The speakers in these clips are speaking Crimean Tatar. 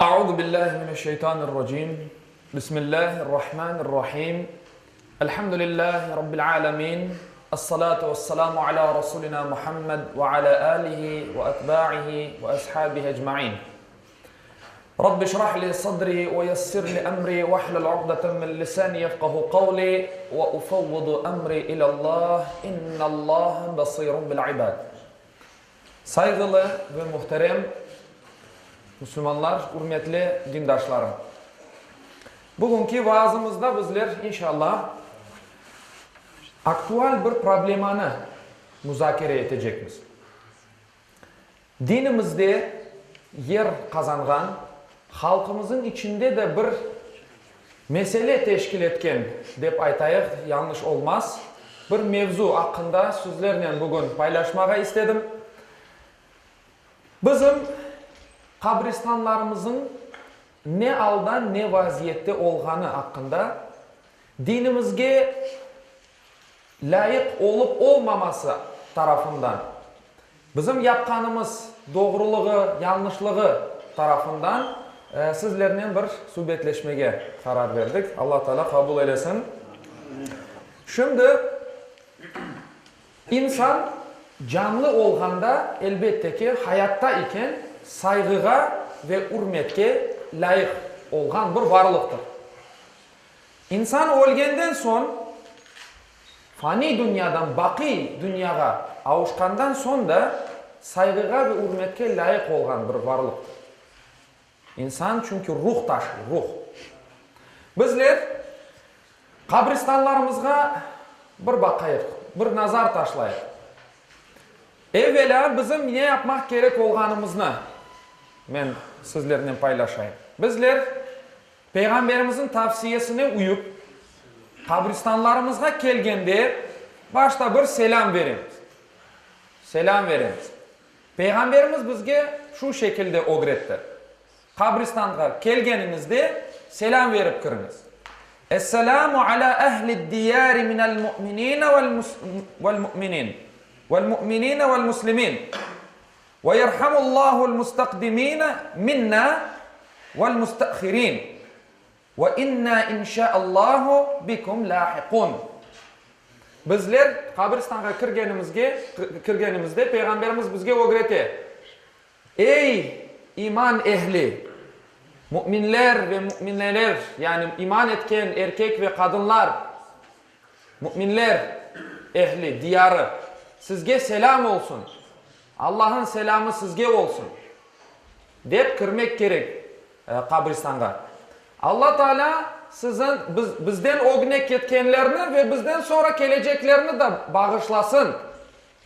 Auzu billahi mineşşeytanirracim. Bismillahirrahmanirrahim. Elhamdülillahi rabbil alemin. Essalatu vesselamu ala rasulina Muhammed ve ala alihi ve etba'ihi ve ashabihi ecmain. Rabbi şrah li sadri ve yessir li emri vahlul uqdeten min lisani yefqahu qavli ve ufevvidu emri ilallah innallaha basirun bil ibad. Sayğılı ve muhterem musulmanlar, ürmetli dindaşlarım! Bugünki vaazımızda bizler, inşallah, aktual bir problemanı muzakere etecekmiz. Dinimizde yer qazanğan, halqımızıñ içinde de bir mesele teşkil etken, dep aytayıq, yañlış olmaz, bir mevzu aqqında sizlernen bugün paylaşmağa istedim. Bizim qabristanlarımızıñ ne alda, ne vaziyette olğanı aqqında, dinimizge lâyıq olıp-olmaması tarafından, bizim yapqanımız doğrulığı, yañlışlığı tarafından sizlernen bir subetleşmege qarar berdik. Alla Taalâ qabul eylesin. Şimdi insan canlı olğanda, elbette ki, hayatta iken sayğığa ve ürmetke lâyıq olğan bir varlıqtır. İnsan ölgenden soñ, faniy dünyadan baqiy dünyağa avuşqandan soñ da sayğığa ve ürmetke lâyıq olğan bir varlıqtır. İnsan çünki ruh taşıy, ruh. Bizler qabristanlarımızğa bir baqayıq, bir nazar taşlayıq. Evelâ bizim ne yapmaq kerek olğanımıznı men sizlernen paylaşayım. Bizler Peyğamberimizniñ tavsiyesine uyıp, qabristanlarımızğa kelgende, başta bir selâm beremiz. Selâm beremiz. Peyğamberimiz bizge şu şekilde ögretti, Qabristanğa kelgeniñizde, selâm berip kiriñiz. Es-selâmu alâ ehlid-diyâri minel-mu'minîne vel-mu'minin, vel-mu'minîne vel-muslimîn. Ve yerhamullâhu'l-mustaqdimîne minnâ vel-musta'hirîn ve innâ inşâallâhu bikum lâhiqûn. Bizler qabristanğa kirgenimizge, kirgenimizde Peyğamberimiz bizge ögrete, Ey, iman ehli, müminler ve mümineler, yani iman etken erkek ve qadınlar, müminler ehli, diyarı, sizge selâm olsun! Allah'ın selâmı sizge olsun! Dep kirmek kerek qabristanğa. Alla Taalâ siziñ, biz, bizden ögne ketkenlerni ve bizden soñra keleceklerni de bağışlasın,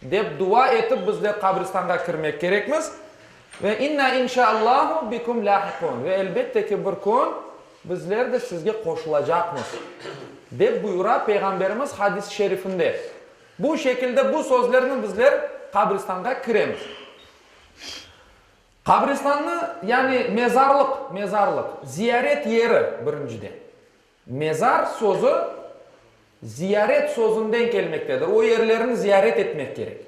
dep dua etip bizler qabristanğa kirmek kerekmiz. Ve inna inşaallahu bikum lâhiqûn, ve elbette ki, bir kün bizler de sizge qoşulacaqmız, dep buyura Peyğamberimiz hadis-i şerifinde. Bu şekilde bu sözlernen bizler qabristanğa kiremiz. Qabristannı, yani mezarlıq, mezarlıq, ziyaret yeri, birinciden. Mezar sözü ziyaret sözünden kelmektedir. O yerlerni ziyaret etmek kerek.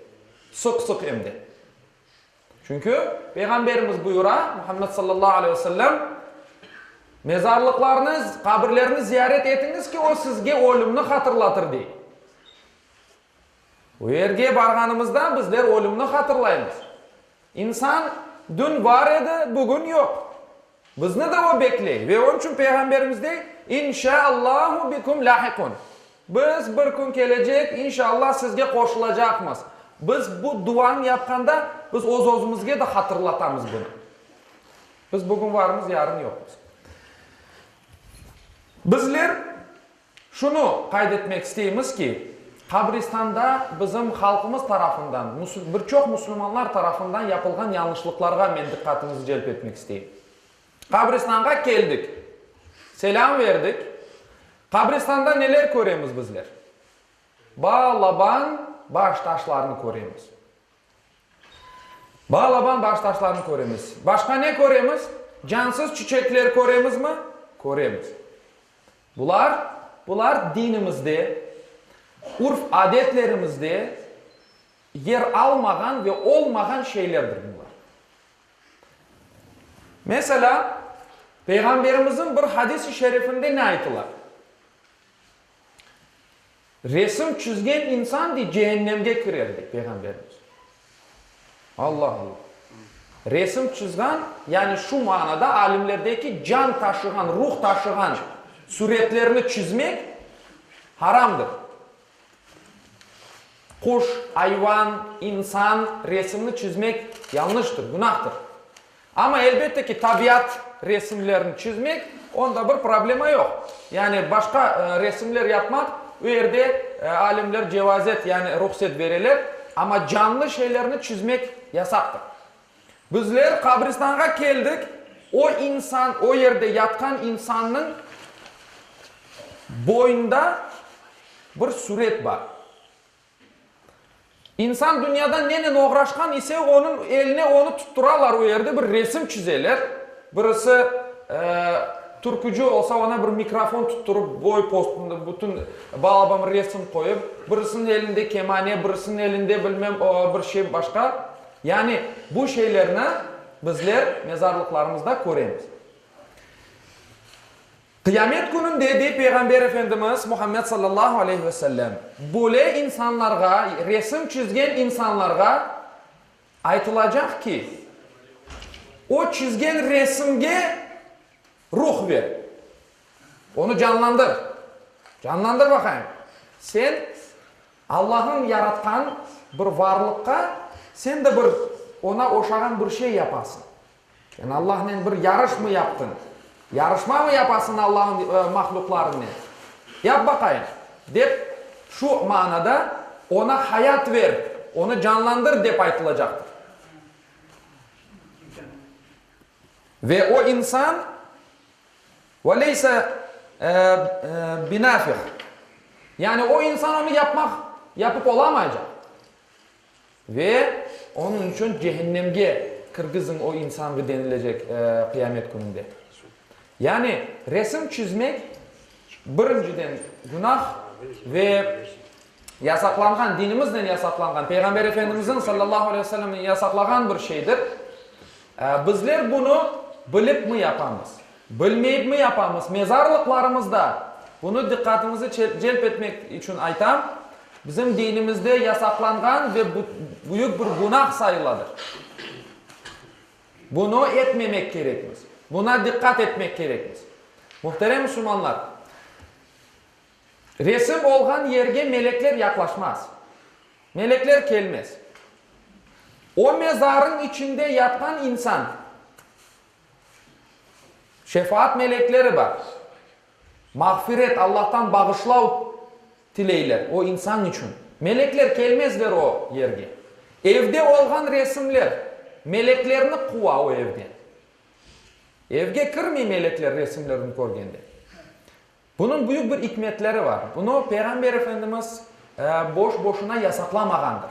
Sıq-sıq em de. Çünki Peyğamberimiz buyura, Muhammed sallallahu aleyhi ve sellem, Mezarlıqlarnı, qabirlerni ziyaret etiñiz ki, o sizge ölümni hatırlatır, dey. O yerge barğanımızda bizler ölümni hatırlaymız. İnsan dün bar edi, bugün yoq. Bizni de o bekley ve onıñ içün Peyğamberimiz dey, İnşaallahu bikum lâhiqun. Biz bir kün kelecek, inşallah, sizge qoşulacaqmız. Biz bu duanı yapqanda, biz öz-özümizge de hatırlatamız bunı. Biz bugün varmız, yarın yoqmız. Bizler Şunı qayd etmek isteymiz ki, qabristanda bizim halqımız tarafından, bir çoq musulmanlar tarafından yapılğan yañlışlıqlarğa men diqqatıñızı celp etmek isteyim. Qabristanğa keldik, selâm berdik. Qabristanda neler köremiz bizler? Balaban baştaşlarnı köremiz. Balaban baştaşlarnı köremiz. Başqa ne köremiz? Cansız çiçekler köremizmi? Köremiz. Bular, bular dinimizde, urf-adetlerimizde yer almağan ve olmağan şeylerdir bunlar. Meselâ. Peyğamberimizniñ bir hadis-i şerifinde ne aytıla? Resim çizgen insan, dey, ceennemge kirer, dey Peyğamberimiz. Allah Allah! Resim çizgan, yani şu manada alimler dey ki, can taşığan, ruh taşığan süretlerni çizmek haramdır. Quş, ayvan, insan resimni çizmek yanlıştır, günahtır. Amma, elbette ki, tabiat resimlerini çizmek, onda bir problema yoq. Yani başqa resimler yapmaq, u yerde alimler cevazet, yani ruhset bereler, amma canlı şeylerni çizmek yasaqtır. Bizler qabristanğa keldik, o insan, o yerde yatqan insannıñ boynunda bir süret bar. İnsan dünyada nenen oğraşqan ise, onıñ eline onı tutturalar, o yerde bir resim çizeler. Birisi türküci olsa, ona bir mikrofon tutturıp, boy postunda bütün balaban resim qoyıp, birisiniñ elinde kemane, birisiniñ elinde bilmem bir şey başqa. Yani bu şeylerni bizler mezarlıqlarımızda köremiz. Qıyamet kününde, dey Peyğamber Efendimiz Muhammed sallallahu aleyhi ve sellem, böyle insanlarğa, resim çizgen insanlarğa aytılacaq ki, o çizgen resimge ruh ber, onı canlandır, canlandır baqayım, sen Allahnıñ yaratqan bir varlıqqa sen de bir oña oşağan bir şey yapasıñ. Sen Allahnen bir yarışmı yaptıñ? Yarışmamı yapasıñ Allahnıñ mahlüqlarınen? Yap baqayım, dep, şu manada oña hayat ver, onı canlandır, dep aytılacaqtır. Ve o insan, ve leyse binafih, yani o insan onı yapmaq, yapıp olamaycaq. Ve onıñ içün cehennemge kirgiziñ o insanğı denilecek qıyamet kününde. Yani resim çizmek birinciden günah ve yasaqlanğan, dinimiznen yasaqlanğan, Peyğamber Efendimizniñ sallallahu aleyhi ve sellem yasaqlağan bir şeydir. Bizler bunı bilipmi yapamız, bilmeyipmi yapamız, mezarlıqlarımızda, bunı diqqatımızı celp etmek içün aytam, Bizim dinimizde yasaqlanğan ve büyük bir günah sayıladır. Bunı etmemek kerekmiz. Buna diqqat etmek kerekmiz. Muhterem musulmanlar, resim olğan yerge melekler yaqlaşmaz. Melekler kelmez. O mezarıñ içinde yatqan insan, şefaat melekleri bar. Mağfiret, Allahtan bağışlav tileyler o insan içün. Melekler kelmezler o yerge. Evde olğan resimler meleklerni quva o evden. Evge kirmey melekler resimlerni körgende. Bunıñ büyük bir ikmetleri bar. Bunı Peyğamber Efendimiz boş-boşuna yasaqlamağandır.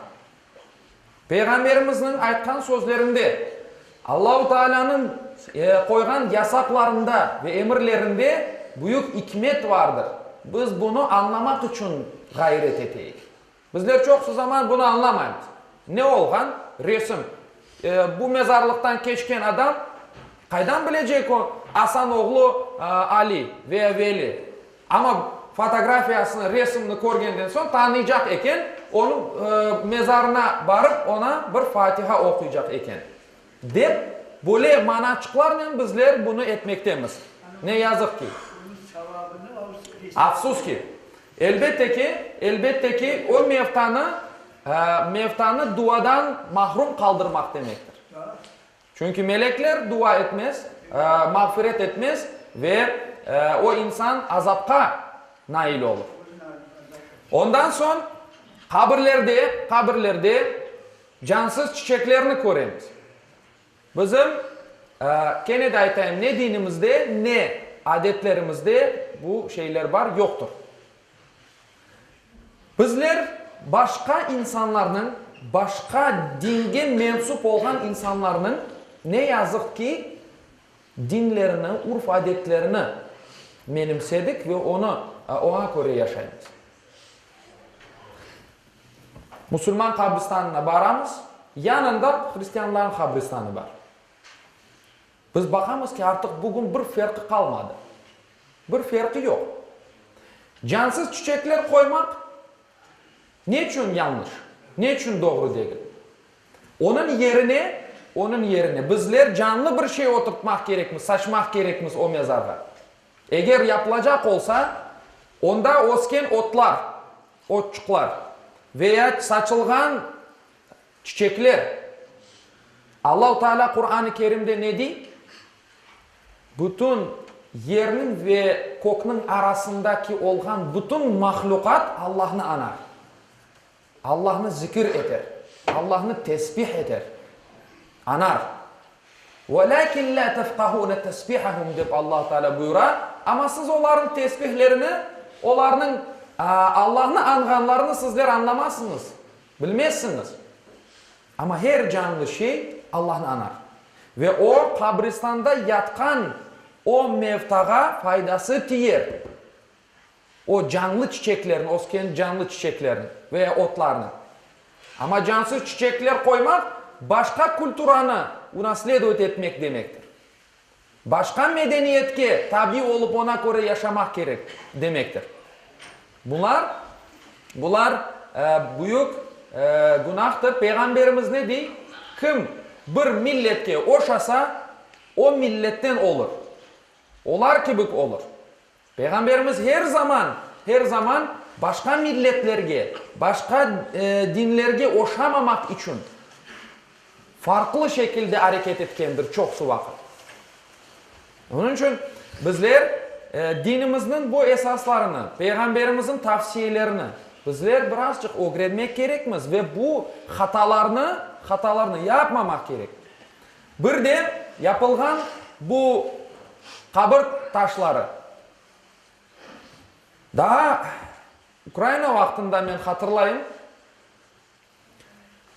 Peyğamberimizniñ aytqan sözlerinde, Allahu Taalânıñ qoyğan yasaqlarında ve emirlerinde büyük ikmet vardır. Biz bunı añlamaq içün ğayret eteyik. Bizler çoqusı zaman bunı añlamaymız. Ne olğan? Resim. Bu mezarlıqtan keçken adam qaydan bilecek o Asan oğlu Ali veya Veli? Amma fotografiyasını, resimni körgenden soñ tanıycaq eken, onıñ mezarına barıp, oña bir fatiha oquycaq eken, dep, böyle manaçıqlarnen bizler bunı etmektemiz. Ne yazıq ki. Afsus ki. Elbette ki, elbette ki, o mevtanı, mevtanı duadan mahrum qaldırmaq demektir. Çünki melekler dua etmez, mağfiret etmez ve o insan azapqa nail olur. Ondan soñ qabirlerde, qabirlerde cansız çiçeklerni köremiz. Bizim, kene de aytayım, ne dinimizde, ne adetlerimizde bu şeyler bar, yoqtur. Bizler başqa insanlarnıñ, başqa dinge mensüp olğan insanlarnıñ, ne yazıq ki, dinlerini, urf-adetlerini menimsedik ve onı, oña köre yaşaymız. Musulman qabristanına baramız, yanında hristianlarnıñ qabristanı bar. Biz baqamız ki, artıq bugün bir ferqı qalmadı. Bir ferqı yoq. Cansız çiçekler qoymaq neçün yañlış, neçün doğru degil? Onıñ yerine, onıñ yerine bizler canlı bir şey oturtmaq kerekmiz, saçmaq kerekmiz o mezarğa. Eger yapılacaq olsa, onda ösken otlar, otçıqlar veya saçılğan çiçekler. Allahu Teala Quran-ı Kerimde ne dey? Bütün yerniñ ve kökniñ arasındaki olğan bütün mahlüqat Allahnı anar. Allahnı zikir eter, Allahnı tesbih eter, anar. Velâkin lâ tefkahûne tesbihehum dep Allahu Teala buyura, amma siz olarnıñ tesbihlerini, olarnıñ Allahnı añğanlarını sizler añlamazsıñız, bilmezsiñiz. Amma her canlı şey Allahnı añar. Ve o, qabristanda yatqan o mevtağa faydası tiyer. O canlı çiçeklerni, ösken canlı çiçeklerni veya otlarnı. Amma cansız çiçekler qoymaq, başqa kulturanı unasledovat etmek demektir. Başqa medeniyetke tabi olıp ona köre yaşamaq kerek demektir. Bular, bular büyük günahtır. Peyğamberimiz ne dey? Kim bir milletke oşasa, o milletten olur. Olar kibik olur. Peyğamberimiz her zaman, her zaman başqa milletlerge, başqa dinlerge oşamamaq içün farqlı şekilde areket etkendir çoqsu vaqıt. Onıñ içün bizler dinimizniñ bu esaslarını, Peyğamberimizniñ tavsiyelerini bizler birazcıq ögrenmek kerekmiz ve bu hatalarnı, hatalarnı yapmamaq kerek. Bir de yapılğan bu qabir taşları. Daa Ukraina vaqtında men hatırlayım,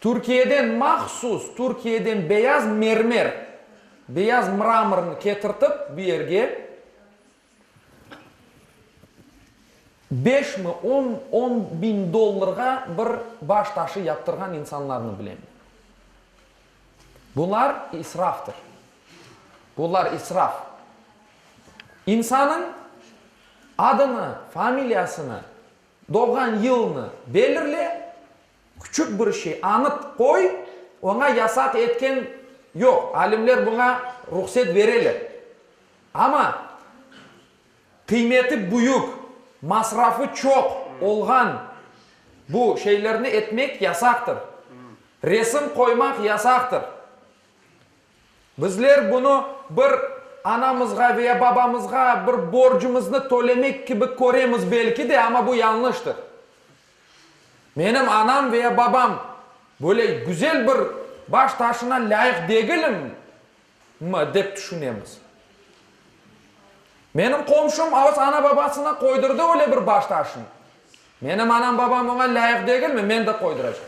Türkiyeden mahsus Türkiyeden beyaz mermer, beyaz mramornı ketirtip bu yerge beşmi, on, on biñ dollarğa bir baş taşı yaptırğan insanlarnı bilem. Bular israftır. Bular israf. İnsanıñ adını, familiyasını, doğğan yılını belirle, küçük bir şey, anıt qoy, oña yasaq etken yoq, alimler buña ruhset bereler. Amma qıymeti büyük, masrafı çoq olğan bu şeylerni etmek yasaqtır. Resim qoymaq yasaqtır. Bizler bunı bir anamızğa veya babamızğa bir borcumıznı tölemek kibi köremiz belki de, amma bu yañlıştır. Menim anam veya babam böyle güzel bir baş taşına lâyıq degilim mi, dep tüşünemiz. Menim qomşum öz ana-babasına qoydurdı öyle bir baş taşını. Menim anam-babam oña lâyıq degilmi, men de qoyduracam.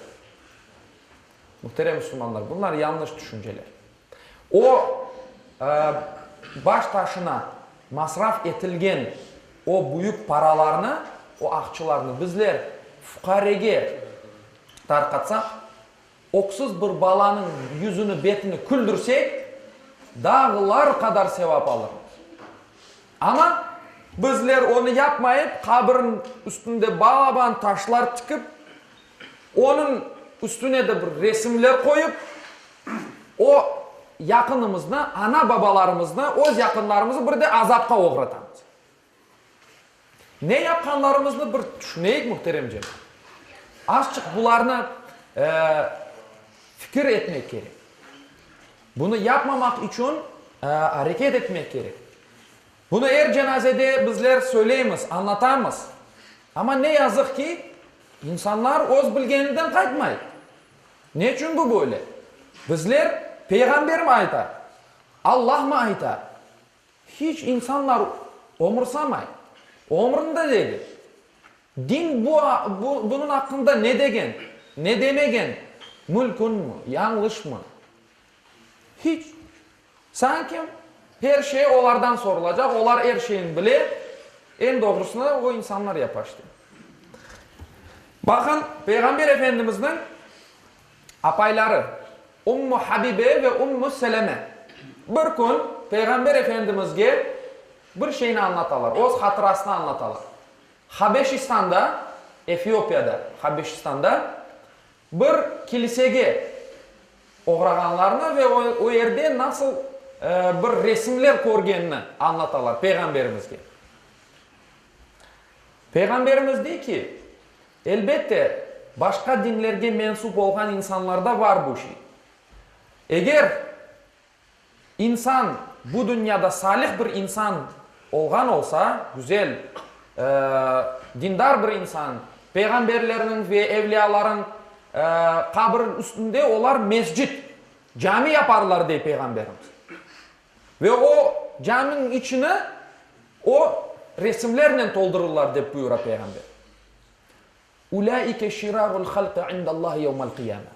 Muhterem müslümanlar, bunlar yañlış tüşünceler. O, baş taşına masraf etilgen o büyük paralarnı, o aqçılarnı bizler fuqarege tarqatsaq, Öksüz bir balanıñ yüzüni, betini küldürsek, dağlar qadar sevap alırmız. Amma bizler onı yapmayıp, qabirniñ üstünde balaban taşlar tikip, onıñ üstüne de bir resimler qoyıp, o yaqınımıznı, ana-babalarımıznı, öz yaqınlarımıznı bir de azapqa oğratamız. Ne yapqanlarımıznı bir tüşüneyik, muhterem cemaat. Azçıq bularnı fikir etmek kerek. Bunı yapmamaq içün areket etmek kerek. Bunı er cenazede bizler söyleymiz, añlatamız. Amma ne yazıq ki, insanlar öz bilgeninden qaytmay. Ne içün bu böyle? Bizler, Peyğamber mi ayta, Allah mı ayta, Hiç insanlar omursamay. Omrunda degil. Din bu, bunıñ aqqında ne degen, ne demegen, mülkünmi, yañlışmı? Hiç. Sanki her şey olardan sorulacaq, olar er şeyni bile, eñ doğrusını o insanlar yapa işte. Baqın, Peyğamber Efendimizniñ apayları Ummu Habibe ve Ummu Seleme bir kün. Peyğamber Efendimizge bir şeyni añlatalar, öz hatırasını añlatalar. Habeşistanda, Efiopiyada, Habeşistanda bir kilisege oğrağanlarını ve o yerde nasıl bir resimler körgenini añlatalar Peyğamberimizge. Peyğamberimiz dey ki, Elbette, başqa dinlerge mensüp olğan insanlarda var bu şey. Eger insan bu dünyada salih bir insan olğan olsa, güzel, dindar bir insan, peyğamberlerniñ ve evliyalarıñ qabir üstünde olar mescit, cami yaparlar, dey Peyğamberimiz. Ve o caminiñ içini o resimlernen toldurırlar, dep buyura Peyğamber. Ulâike şirarul halqi indallahi yevmel qıyame.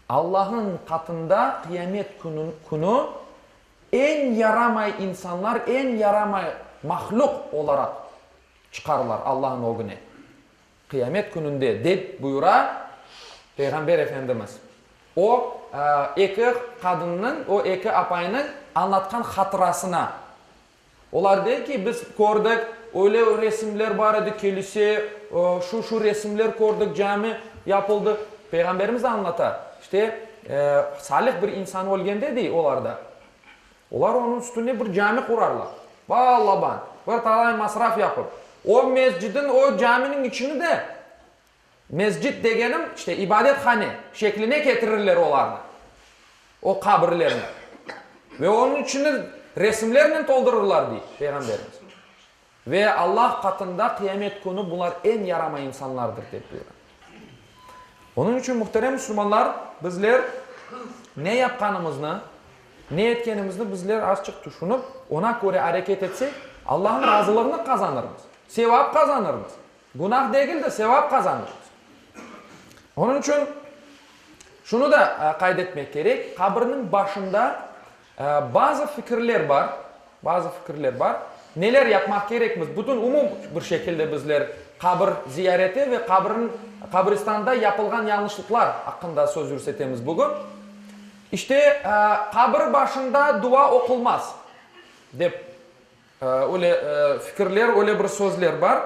Allah'ın qatında qıyamet künü eñ yaramay insanlar, eñ yaramay mahlüq olaraq çıqarlar Allah'ın ögüne. Qıyamet kününde, dep buyura Peyğamber Efendimiz. O, eki qadınnıñ, o eki apaynıñ añlatqan hatırasına. Olar dey ki, biz kördik, öyle resimler bar edi, kilise, şu-şu resimler kördik, cami yapıldı. Peyğamberimiz de añlata, işte, salih bir insan ölgende, dey, olarda, olar onıñ üstüne bir cami qurarlar, balaban, bir talay masraf yapıp. O mescidin, o caminiñ içini de, Mescit degenim, işte, ibadethane şekline ketirirler olarnı, o qabirlerni. Ve onıñ içini resimlernen toldurırlar, dey Peyğamberimiz. Ve Allah qatında qıyamet künü bular eñ yaramay insanlardır, dep buyura. Onıñ içün, muhterem musulmanlar, bizler ne yapqanımıznı, ne etkenimizni bizler azçıq tüşünip, ona köre areket etsek, Allahnıñ razılığını qazanırmız, sevap qazanırmız. Günah degil de, sevap qazanırmız. Onıñ içün şunı da qayd etmek kerek, qabirniñ başında bazı fikirler bar, bazı fikirler bar, neler yapmaq kerekmiz, bütün umum bir şekilde bizler qabir ziyareti ve qabirniñ, qabristanda yapılğan yañlışlıqlar aqqında söz yürsetemiz bugün. İşte, qabir başında dua oqulmaz, dep Öyle fikirler, öyle bir sözler bar.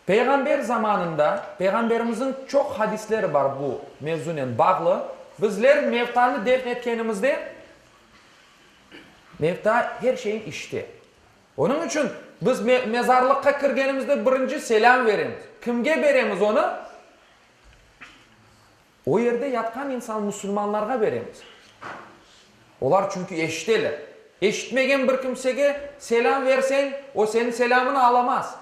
Peyğamber zamanında, Peyğamberimizniñ çoq hadisleri bar bu mevzunen bağlı. Bizler mevtanı defn etkenimizde, mevta her şeyni işite. Onıñ içün biz mezarlıqqa kirgenimizde birinci selâm veremiz. Kimge beremiz onı? O yerde yatqan insan musulmanlarğa beremiz. Olar çünki eşiteler. Eşitmegen bir kimsege selâm verseñ, o seniñ selâmını alamaz.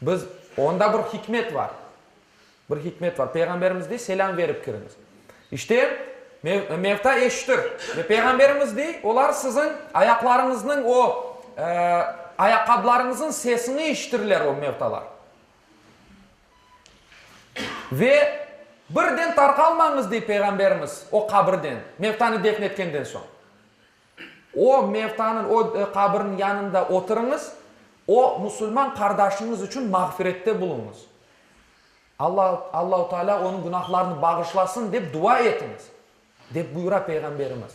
Biz, onda bir hikmet bar. Bir hikmet bar. Peyğamberimiz dey, selâm verip kiriñiz. İşte, mevta eşitir. Ve Peyğamberimiz dey, olar siziñ ayaqlarıñıznıñ o, ayaqqaplarıñıznıñ sesini eşitirler o mevtalar. Ve birden tarqalmañız, dey Peyğamberimiz, o qabirden, mevtanı defn etkenden soñ. O mevtanıñ, o qabirniñ yanında oturıñız, o musulman qardaşıñız içün mağfirette buluñız. Alla, Allahu Teala onıñ günahlarını bağışlasın, dep dua etiñiz, dep buyura Peyğamberimiz.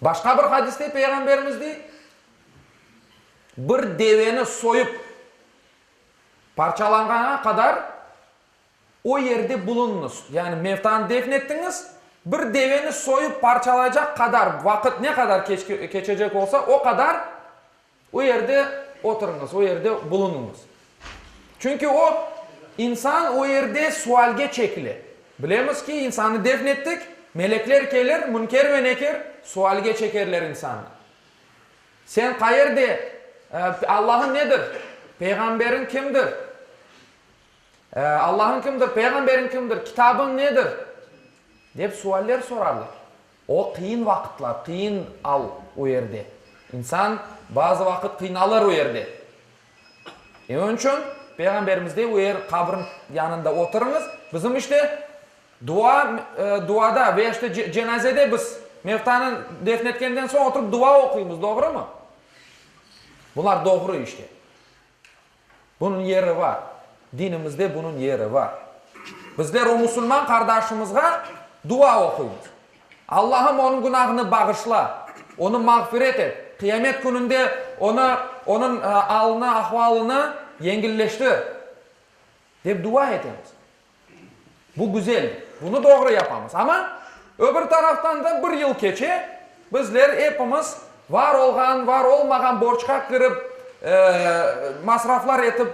Başqa bir hadiste Peyğamberimiz dey, Bir deveni soyıp, Parçalanğana qadar o yerde bulunıñız. Yani mevtanı defn ettiñiz, bir deveni soyıp parçalaycaq qadar vaqıt ne qadar keçecek olsa, o qadar o yerde oturıñız, o yerde bulunıñız. Çünki o insan o yerde sualge çekile. Bilemiz ki, insannı defn ettik, melekler kelir, Münker ve Nekir sualge çekerler insannı. Sen qayerde, Allahıñ nedir? Peyğamberiñ kimdir? Allahıñ kimdir? Peyğamberiñ kimdir? Kitabıñ nedir? Dep sualler sorarlar. O qıyın vaqıtlar, qıyın al o yerde. İnsan bazı vaqıt qıynalır o yerde. E onıñ içün Peyğamberimiz dey, o yer qabriñ yanında oturıñız. Bizim işte Dua, duada ve işte cenazede biz mevtanı defn etkenden soñ oturıp dua oquymız, doğrumı? Bular doğru işte. Bunıñ yeri bar. Dinimizde bunıñ yeri bar. Bizler o musulman qardaşımızğa dua oquymız. Allahım onıñ günahını bağışla, onı mağfiret et, qıyamet kününde onı, onıñ alını, ahvalını yengilleştir, dep dua etemiz. Bu güzel, bunı doğru yapamız. Amma öbür taraftan da bir yıl keçe, bizler epimiz var olğan, var olmağan borcqa kirip, masraflar etip,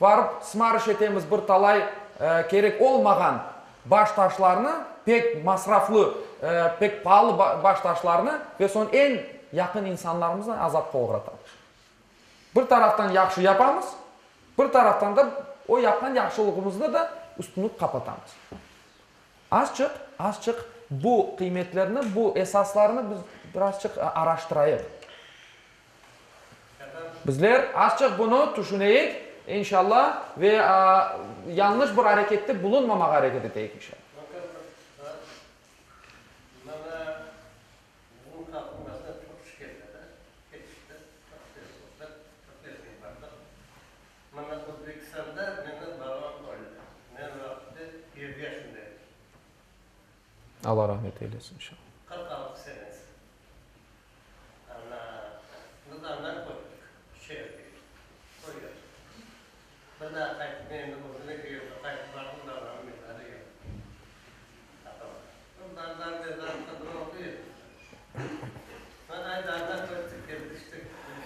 barıp sımarış etemiz bir talay kerek olmağan baştaşlarnı, pek masraflı, pek paalı baştaşlarnı ve soñ eñ yaqın insanlarımıznı azapqa oğratamız. Bir taraftan yahşı yapamız, bir taraftan da o yapqan yahşılığımıznı da üstüni qapatamız. Azçıq, azçıq bu qıymetlerni, bu esaslarnı biz birazçıq araştırayıq. Bizler azçıq bunı tüşüneyik, inşallah, ve yañlış bir arekette bulunmamağa areket eteyik, inşallah. Bizim halqnıñ başına çoq iş keldi de, ketişti, çoq ses oldı, çoq yerge bardıq. Mına Özbekistanda menim babam öldi. Men o vaqıtte yedi yaşında edim. Alla rahmet eylesin, inşallah. 46 senesi. Ana, biz andan köçtik şeerge, köyge. Bir daa qaytıp, men endi özüme köyümge qaytıp bardım, babamnıñ mezarı yoq.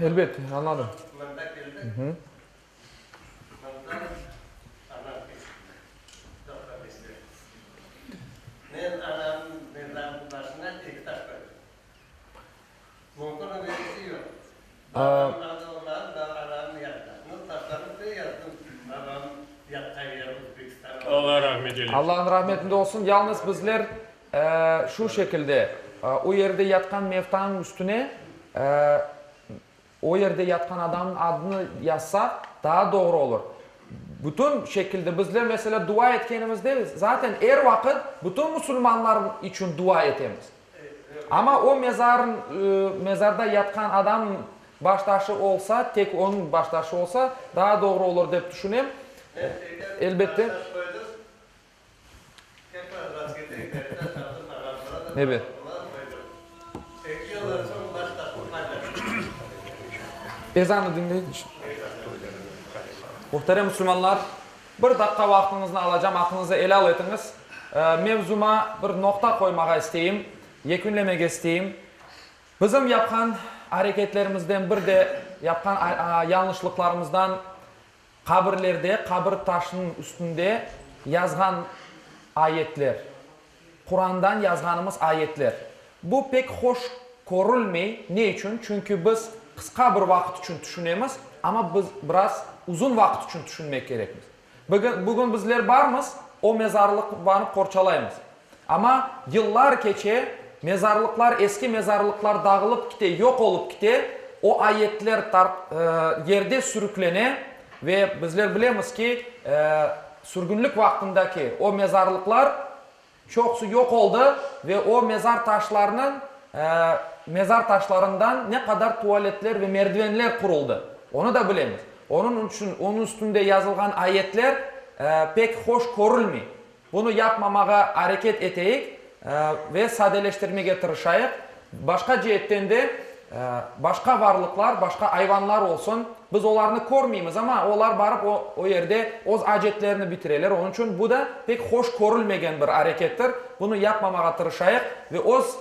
Elbet, añladım. Allah rahmet eylesin. Allahnıñ rahmetinde olsun. Yalnız bizler şu şekilde, o yerde yatqan mevtanıñ üstüne o yerde yatqan adamnıñ adını yazsaq, daa doğru olur. Bütün şekilde bizler, meselâ, dua etkenimizde, zaten er vaqıt bütün musulmanlar içün dua etemiz. Amma o mezar, mezarda yatqan adam baştaşı olsa, tek onıñ baştaşı olsa, daa doğru olur dep tüşünem. Elbette. Ebet. Ezannı diñleyik. Muhterem musulmanlar, bir daqqa vaqtıñıznı alacam, aqıñızı elâl etiñiz. Mevzuma bir noqta qoymağa isteyim, yekünlemege isteyim. Bizim yapqan areketlerimizden, bir de yapqan yañlışlıqlarımızdan qabirlerde, qabir taşınıñ üstünde yazğan ayetler, Qurandan yazğanımız ayetler. Bu pek hoş körülmey. Ne içün? Çünki biz qısqa bir vaqıt içün tüşünemiz, amma biz biraz uzun vaqıt içün tüşünmek kerekmiz. Bugün bizler barmız, o mezarlıqvanı qorçalaymız. Amma yıllar keçe, mezarlıqlar, eski mezarlıqlar dağılıp kite, yoq olıp kite, o ayetler yerde sürüklene ve bizler bilemiz ki, sürgünlik vaqtındaki o mezarlıqlar çoqusı yoq oldı ve o mezar taşlarnıñ, mezar taşlarından ne qadar tualetler ve merdivenler quruldı, onı da bilemiz. Onıñ içün onıñ üstünde yazılğan ayetler pek hoş körülmey. Bunı yapmamağa areket eteyik ve sadeleştirmege tırışayıq. Başqa ceetten de, başqa varlıqlar, başqa ayvanlar olsun, biz olarnı körmeymiz, amma olar barıp o, o yerde öz acetlerini bitireler. Onıñ içün bu da pek hoş körülmegen bir arekettir. Bunı yapmamağa tırışayıq ve öz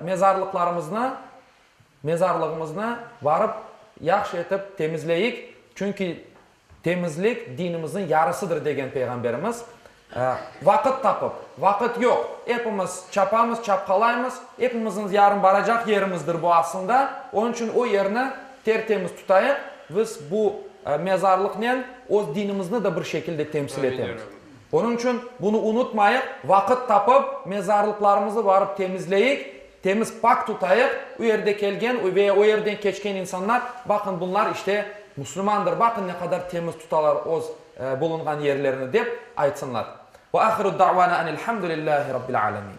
mezarlıqlarımıznı, mezarlığımıznı barıp yahşı etip temizleyik, çünki Temizlik, dinimizniñ yarısıdır, degen Peyğamberimiz. Vaqıt tapıp, vaqıt yoq, epimiz çapamız, çapqalaymız, epimizniñ yarın baracaq yerimizdir bu aslında, onıñ içün o yerni ter-temiz tutayıq, biz bu mezarlıqnen öz dinimizni de bir şekilde temsil etemiz. Onıñ içün bunı unutmayıq, vaqıt tapıp, mezarlıqlarımızı barıp temizleyik, Temiz, pak tutayıq, u yerde kelgen ve o yerden keçken insanlar, baqın, bunlar, işte, musulmandır, baqın, ne qadar temiz tutalar öz bulunğan yerlerini, dep aytsınlar. Ve ahiru da'vana enelhamdülillahi rabbil alemin.